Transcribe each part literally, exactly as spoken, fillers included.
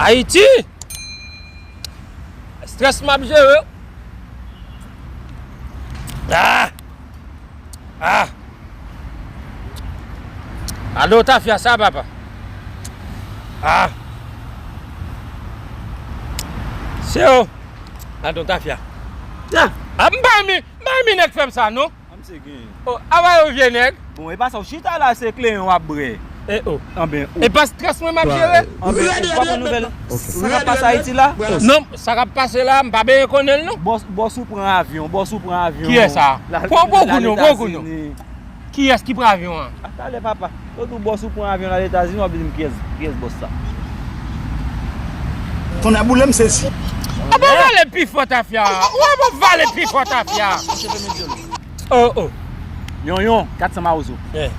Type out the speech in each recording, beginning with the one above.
Ayiti! Strès m ap jere. Ah! Ah! Gade yon tafya sa, papa. Ah! Se yo. Gade yon tafya. Ah! Ah, m pa renmen, m pa renmen nèg fè m sa, non. An, misye gen. Oh, ava yo vye nèg. Bon, e pa sa, w chita la, se kleyon w ap bwè. E oh. Anben, oh. E pa strès mwen m ap jere. Anben, oh, w ap pran nouvèl. Sa k ap pase Ayiti la? Non, sa k ap pase la, m pa benyen konnen l, non. Bòs, bòs ou pran avyon, bòs ou pran avyon. Kiyès sa? Pran gwo kounyo, gwo kounyo. Kiyès ki pran avyon an? A talè, papa. Yo di w bòs ou pran avyon al Etazini, w ap di m kiyès, kiyès bòs sa? Tonnè boule m sezi. A bon, vale pi fò tafya. Ou a bon vale pi fò tafya. Oh, oh. Yon, yon, kat san mawozo. Eh.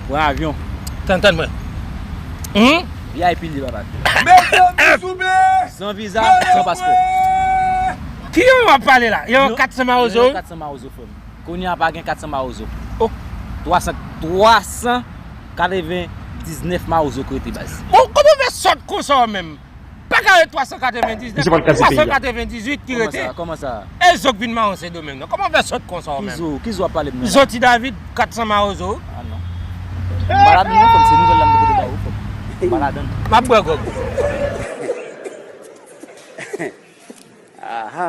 Pran avyon. Tann, tann mwen. Hmm? V I P li, papa. Mezanmi, souple. San viza, san paspò. Ki yon w ap pale la? Yon kat san mawozo? Yon kat san mawozo, frè m. Kounye a pa gen kat san mawozo. Oh. Twa san, twa san katrevendiznèf mawozo k rete, baz. Bon, kòman w fè sòt konsa w menm? Pa ka ret twa san katrevendiznèf, twa san katrevendizuit ki rete. Kòman sa? Kòman sa? E zo k vin mawon Sendomeng nan. Kòman w fè sòt konsa w menm? Ki zo? Ki zo w ap pale m nan la? Zo Ti David, kat san mawozo. Ah non. M pa ladan non, frè m, se nouvèl la m te pote ba ou, frè m. M pa ladan. M ap bwè gwòg. Aha.